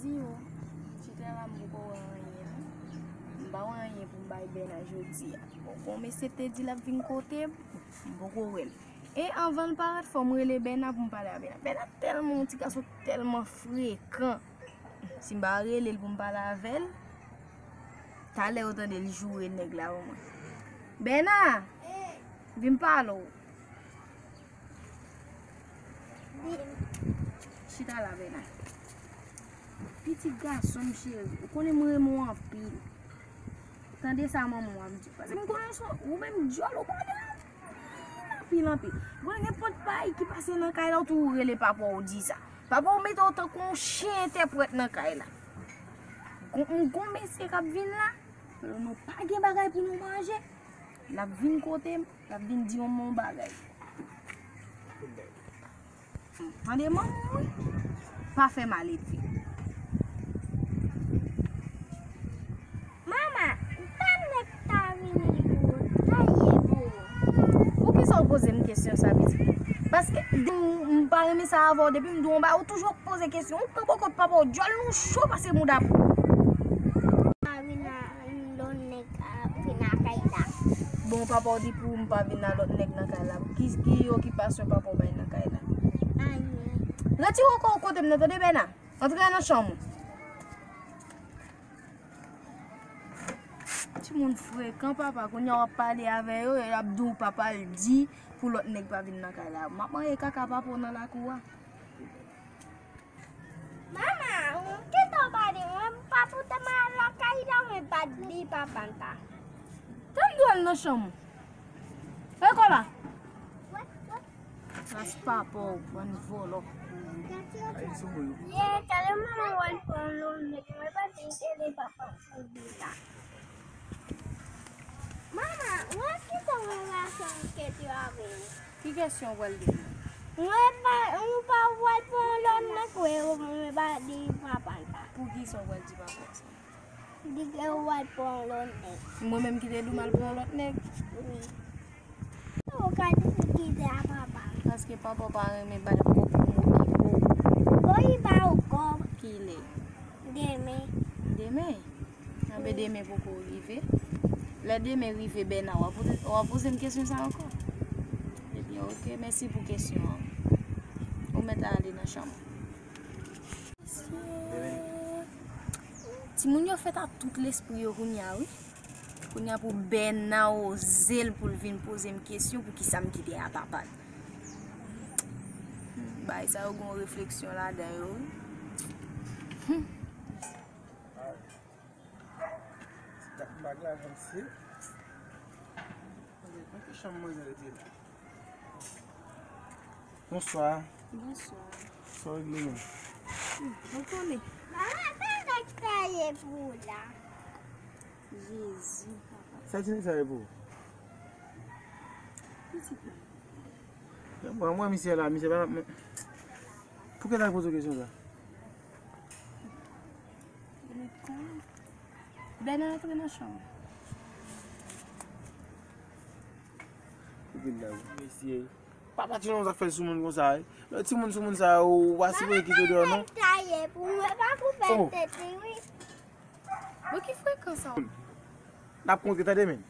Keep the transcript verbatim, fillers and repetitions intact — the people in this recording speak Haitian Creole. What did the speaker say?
Yo, chita la m poko wè anyen non. M pa wè anyen pou m bay Bèna jodi a. Bon, bon, mesye te di l ap vin kote m, m poko wè l. E anvan l parèt, fò m rele Bèna pou m pale a Bèna. Bèna tèlman, yon ti gason tèlman frekan. Si m pa rele l pou m pale avè l, talè ou tande l joure nèg la pou mwen. Bèna, vin pale w. Chita la, Bèna. Pitit gason m cheri, ou konnen mwen renmen w anpil. Tande sa manman w ap di w. Paske m konnen se ou menm dyòl ou pale anpil, anpil, anpil. M konnen nenpòt bagay ki pase nan kay la, ou toujou rele papa w di sa. Papa w mete w tankou yon chen entèprèt nan kay la. Gon, m gon mesye k ap vin la, nou pa gen bagay pou nou manje. L ap vin kote m, l ap vin di yon bon bagay. Tande manman w wi. Pa fè malelve. Manman, pa nèk ta vini pou ou, sa ye pou ou? Poukisa w poze m kesyon sa, pitit mwen? Paske depi m, m pa renmen sa avè w, depi m di w yon bagay, ou toujou ap poze kesyon. Ou pran bòkò papa w, dyòl nou cho pase mouda pou ou. Pa vin a, lòt nèg ap vin nan kay la. Bon, papa w di pou m pa vin a lòt nèg nan kay la. Ki, ki okipasyon papa w bay nan kay la? Anyen. Retire kò w kote m nan, tande, Bèna? Antre nan chanm ou. Timoun frekan, papa. Kounye a w ap pale avè yo, y ap di w papa l di pou lòt nèg pa vin nan kay la. M ap manje kaka papa w nan lakou a. Manman, ou gentan pale, mwen pa pote m al lakay la, mwen pa t di papa m ta. Tann dwòl nan chanm ou. Rekò la. Ras papa w, bann vòlò. Ye, tèlman mwen wè l pran lòt nèg, mwen pa t di l te de papa m pou di sa. Manman, mwen ki sa mwen va fè anket yo avè l? Ki kesyon w pral di m? Mwen pa, mwen pa wè l pran lòt nèg, mwen pa di papa l sa. Poukisa w pral di papa w sa? Di ke w al pran lòt nèg. Mwen menm ki te di w m al pran lòt nèg? Wi. Ou ka di ki te a papa. Paske papa w pa renmen bay kòb pou m okipe w. Bon, li ba ou kòb. Kilè? Demen. Demen? Anben demen poko rive. Lè demen rive, Bèna, w a poze, w a poze m kesyon sa ankò? Ebyen, oke, mèsi pou kesyon an. Ou mèt ale nan chanm ou. Timoun yo fèt ak tout lespri yo kounye a, wi. Kounye a pou Bèna oze l pou l vin poze m kesyon poukisa m kite a papa l. Bagay sa yo gen yon refleksyon ladan yo, wi. Ti kat bag la, janm se. Nan ki chanm manzè rete la? Bonswa. Bonswa. Sa w regle menm? Hmm, ou konnen. Manman, sa nèg sa ye pou ou la? Jezi, papa. Sa ti nèg sa ye pou ou? Pitit mwen. Bon, mwen, misye la, misye pa, men, poukisa w poze kesyon sa? Bèna antre nan chanm. Mesye, papa timoun sa fè l sou moun konsa, wi. Lè timoun sou moun sa, ou pa sipoze kite deyò, non. Manman, sa nèg sa ye pou mwen, pa koupe tèt li, wi. Bon, ki frekan sa? N ap kontre, tande, men.